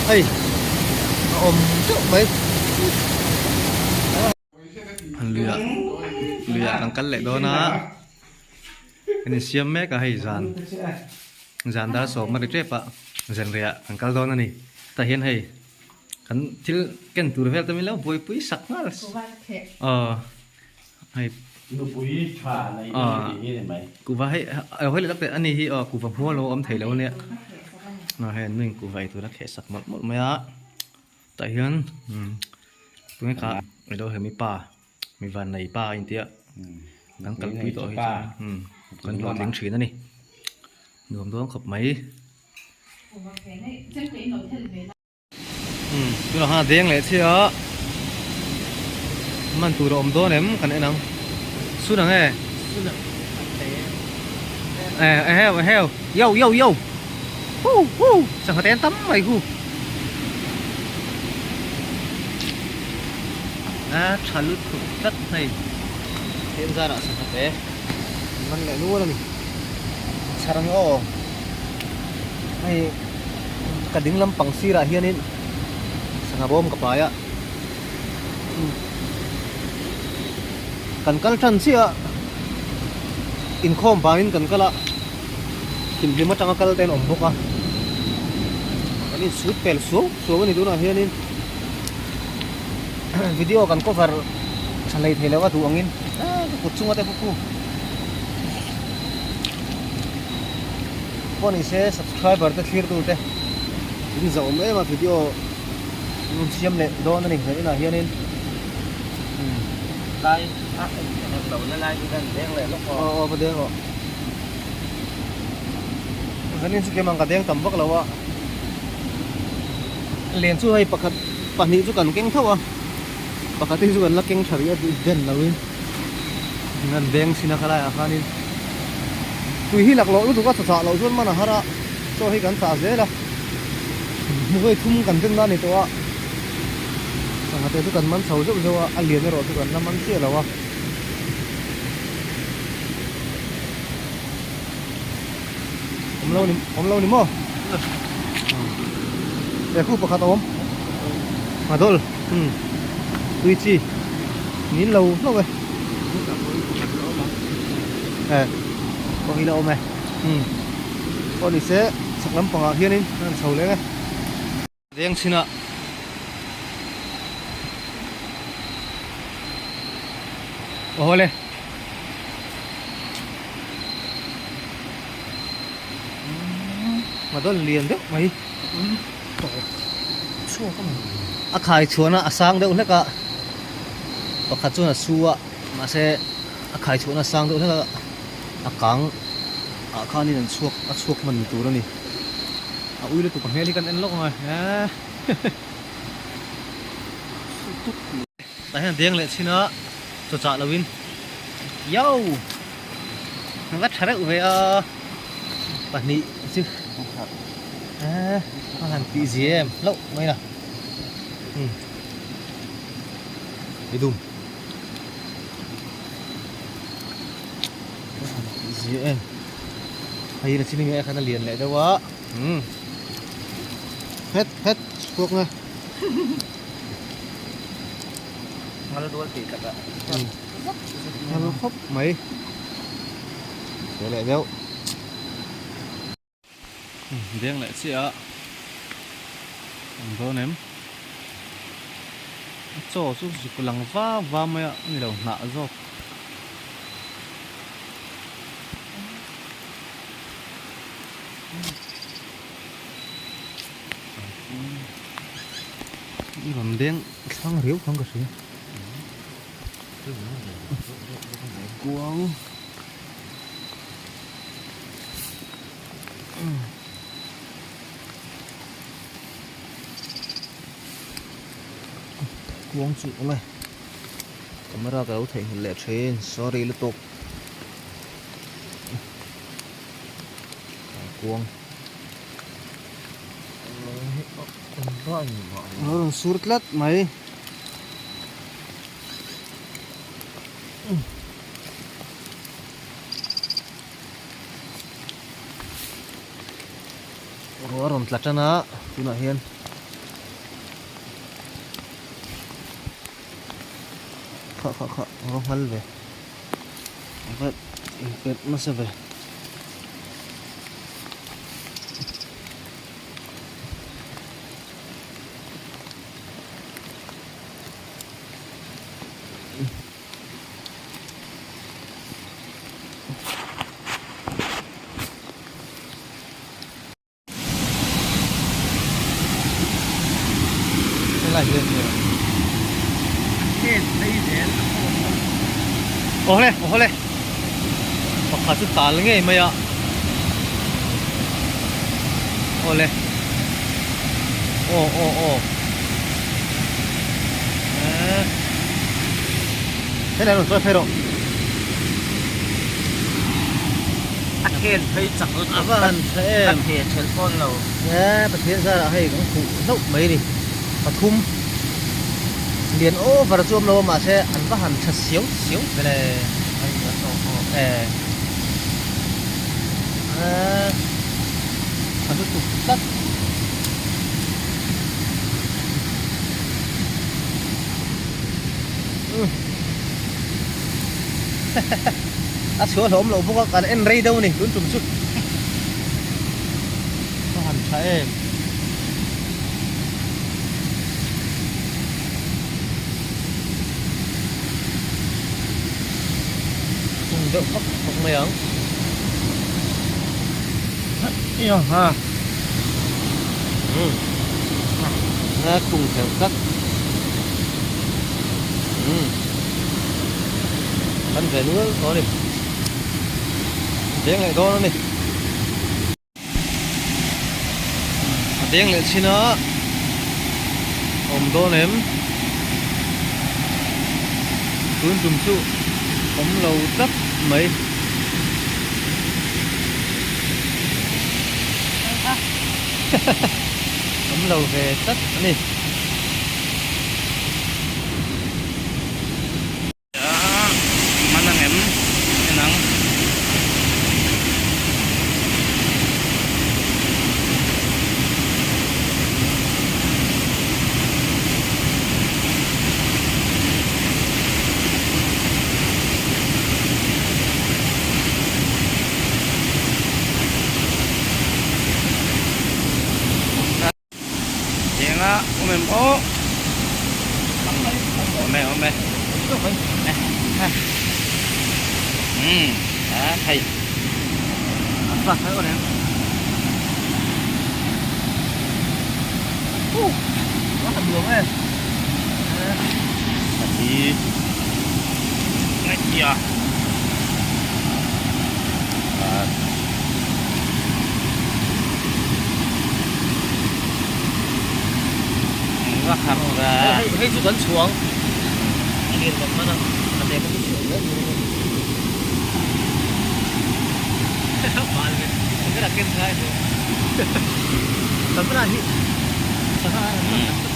Hei a awm teuh mai. Luiah luiah kan kal leh dawn a kan insiam mek a hei zan zan dar sawm a ri tep a zanriah kan kal dawn a ni tah hian hei kan thil ken tur vel te min lo buaipui sak nghal aw hei nupui tha nei a ni tih hi ni mai kuhva hei a lo hawi leh tak teh a ni hi aw kuhva hmual lo awm thei lo ania hei an nuin kuhva ei tur a kheh sak mawlh mawlh mai a. Tah hian tunge kha ilo hemi pa mi van nei pa a intia kan kalpui tawh hi chuan kan hlawhtling thin a ni nuam dawn khawp mai tunah khan a deng leh chiah a man tur a awm dawn em kan en ang sun ang e eheu eheu yo yo yo hu hu sangha te an tam mai hu. A tha lutuk tlat hei tlem zarah sangha te an man leh nual a ni chhar ang aw hei ka ding lampang sirah hianin sangha bawm ka pai a kan kal tan chiah a inkhawm vangin kan kal a. Thimhlim atanga kal te an awm bawk a, kan insut pel suau suau a ni tunah hianin video kan cover tha hlei thei lo a duh angin ah ka kut chunga te pawh khu pawh ni se subscriber te thlir tu te in zah awm em a video an siam leh dawn a ni he inah hianin lai a en lo na lai chu kan deng leh lawk aw aw ka deng rawh. Zanin chu keimah ka deng tam vak lo a, len chu hei pakhat pahnih chu kan keng tho a, pakhat hi chu kan la keng tha rih a den lo in an deng chin a khalai ah khanin tui hi laklawh lutuk a chawchah loh chuan man a har a, chaw hi kan chah zel a, hmuhei thum kan den na a ni tawh a, sangha te chu kan man chho zeuh zeuh a, a lian erawh chu kan la man chiah lo a. Awm lo ni awm lo ni maw he khu pakhat a awm a dawl um tui chi nin lo hlauh e e pawh hi la awm e um pawh ni se chhak lampangah hianin a rawn chho leng e. Veng chhinah Aw le Ngha dawn lian deuh mai a khai chhuahna a sang deuh hlek a pakhat chuan a su a mahse a khai chhuahna a sang deuh hlek a a kang ah khanin an chhuak a chhuak hman tur a ni. A ui lutuk a hmel hi kan en lawk ang e Tah hian a deng leh chin a chaw chah lo in yo va tha reuh ve a pahnih chu a han tih zia em hlauh mai a ei dum a han tih zia em. Hei a chini nge khan a lian leh deuh a umm het het chhuak nge ngal dual tih tak a ngal khawp mai te leh deuh deng leh chiah a an dawn em a chaw chu zuk lang va va mai a ni lo hnah zawk. I rawn deng thlang riau khan ka hria kuang kuang chu awm e. Camera ka lo theihnghilh leh thin sorry lutuk kuang a rawn sur tlat mai ruah a rawn tla tan a tunah hian. Kha kha kha a va nghal ve. A va inperh nasa ve. Helai hian nge Awle awle pakhat chu tal ngei mai a awle aw aw aw eh helai rawn chawi phei rawh. A khen phei chak lutuk A va han tha em. Ka the thelh pawn lo. E Pathian zarah hei kan khuh hlauh mai ni. Pathum lian over chu awm lo a mahse an va han tha siau siau ve le. Hei a tawk aw. E e tha lutuk tlat. A chhuah hlawm loh bawk a, kan en rei deuh a ni tun tum chu. A han tha em. Khung deuh vak vak mai ang. Ha. A khung kherh tlat. Kan ve nual tawh a ni. Deng leh dawn a ni. A deng leh chin a awm dawn em? Tun tum chu awm lo tlat mai. Awm lo ve tlat a ni. Man ang em en ang. Denga awm em aw awm e awm e umm a thei Hei hei chu kan chhuang a lian kan hman a a nek a chu chhuang zel tur a ni bal ve camera ken ngai lo camera hi sangha an man tak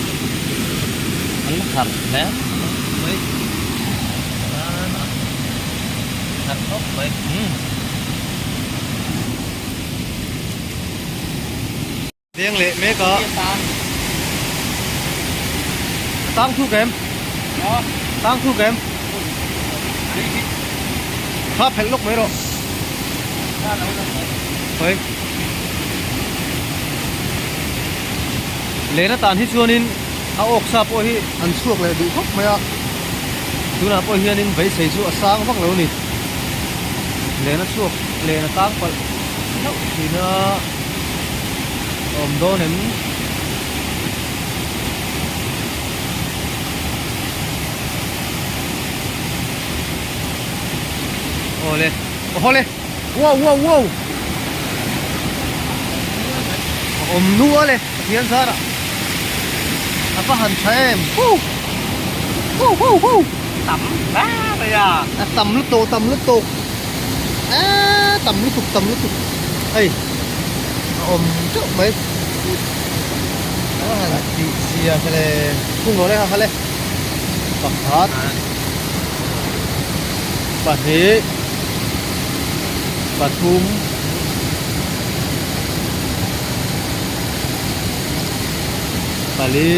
tak in an har hle mai har khawp mai. Deng leh mek a. A tang thuk em? Tang thuk em? Kha phelh lawk mai rawh. Hawi. Len atan hi chuanin a awk sa pawh hi an chhuak leh duh khawp mai a. Tunah pawh hianin beisei chu a sang vak lo a ni. Len a chhuak len a tang palh hlauh thin a. Awm dawn em? Awle awle wow wow wow a awm nual e Pathian zarah a va han tha em woo woo woo woo tam hle mai a a tam lutuk tam lutuk Eee tam lutuk tam lutuk hei a awm teuh mai a han tih zia kha le kung rawh le kha kha le pakhat pahnih pathum pali.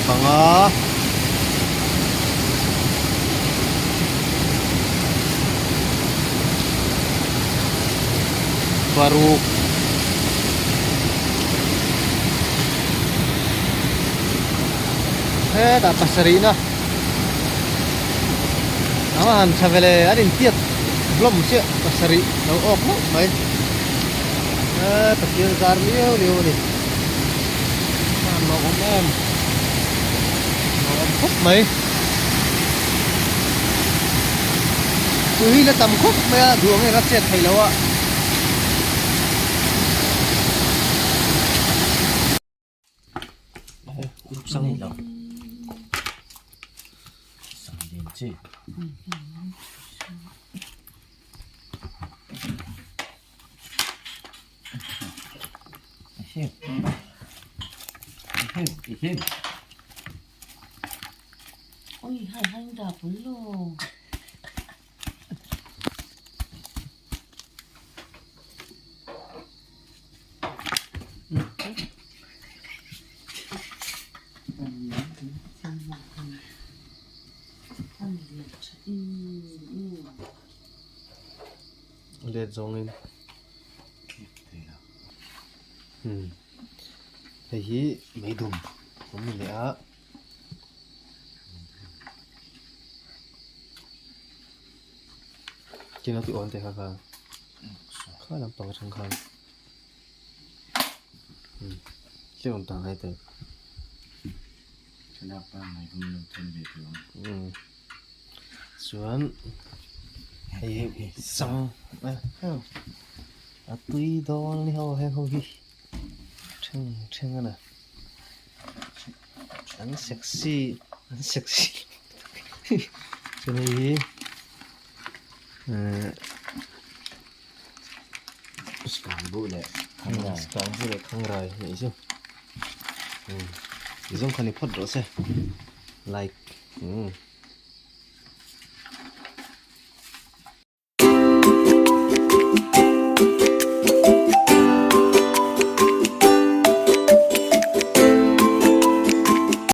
Panga. Paruk. Hetah pasarihna anga han tha vele an intiat hlawm chiah pasarih lo awk meuh mai eh Pathian zar liau liau a ni a han lawmawm em lawmawm khawp mai tui la tam khawp mai a duh ang em a chet theih loh a. Let zawngin hei hi meidum awm ni leh a. Kilo ti awn te kha kha kha lampang atang khan tlem awm tang hai te chuan hei hi chang a tui dawn ni ho heng ho hi then then a na an sexy an sexy chuan hei hi ehh Kangbu leh Khangrai nih chu umm tizawng kha ni phawt rawh se like umm.